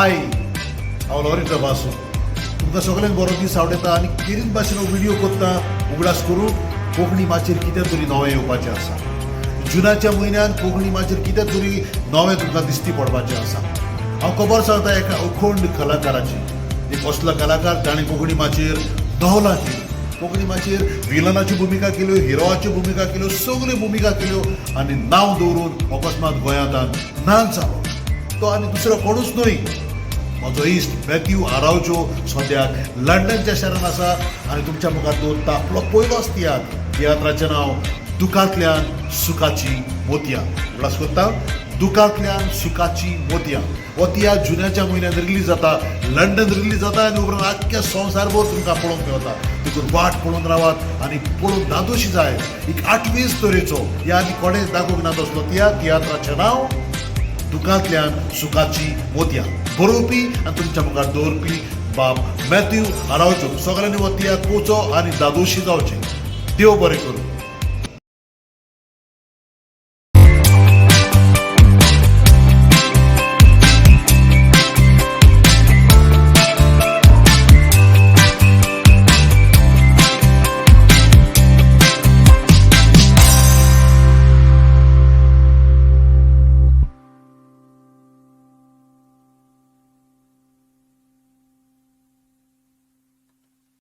हाय, हांव लॉरिटा बासू. तुमकां सगल्यांक बरो दीस आवडटा आनी केरीन भाशेन हो व्हिडियो करता उगडास करून कोंकणी माचयेर कितें तरी नवें येवपाचें आसा. जुनाच्या म्हयन्यान कोंकणी माचयेर कितें तरी नवें तुमकां दिश्टी पडपाचें आसा. हांव खबर सांगता एका अखंड कलाकाराची, एक असलो कलाकार ताणें कोंकणी माचयेर नवलां केली. कोंकणी माचयेर विलनाच्यो भुमिका केल्यो, हिरोवाच्यो भुमिका केल्यो, सगल्यो भुमिका केल्यो आनी नांव दवरून अकस्मात गोंयांत ना जालो. तो आनी दुसरो कोणूच न्हय, म्हजो इश्ट मॅथ्यू आरावजो सद्याक लंडनच्या शारान आसा आनी तुमच्या मुखार दवरता आपलो पयलोच तियात्र. तियात्राचें नांव दुकांतल्यान सुखाची मोतयां. उगडास करता, दुकांतल्यान सुखाची मोतयां हो तियात्र जुन्याच्या म्हयन्यान रिलीज जाता, लंडन रिलीज जाता आनी उपरांत आख्ख्या संवसारभर तुमकां पळोवंक मेवता. देखून वाट पळोवन रावात आनी पळोवन धादोशी जाय. एक आठवीच तरेचो, ह्या आनी कोणेच दाखोवंक ना तसलो तियात्र. तियात्राचें नांव दुकांतल्यान सुखाची मोतयां. बरोवपी आनी तुमच्या मुखार दवरपी बाब मॅथ्यू आरावजो. सगळ्यांनी हो तियात्र पळोवचो आनी धादोशी जावचें. देव बरें करूं.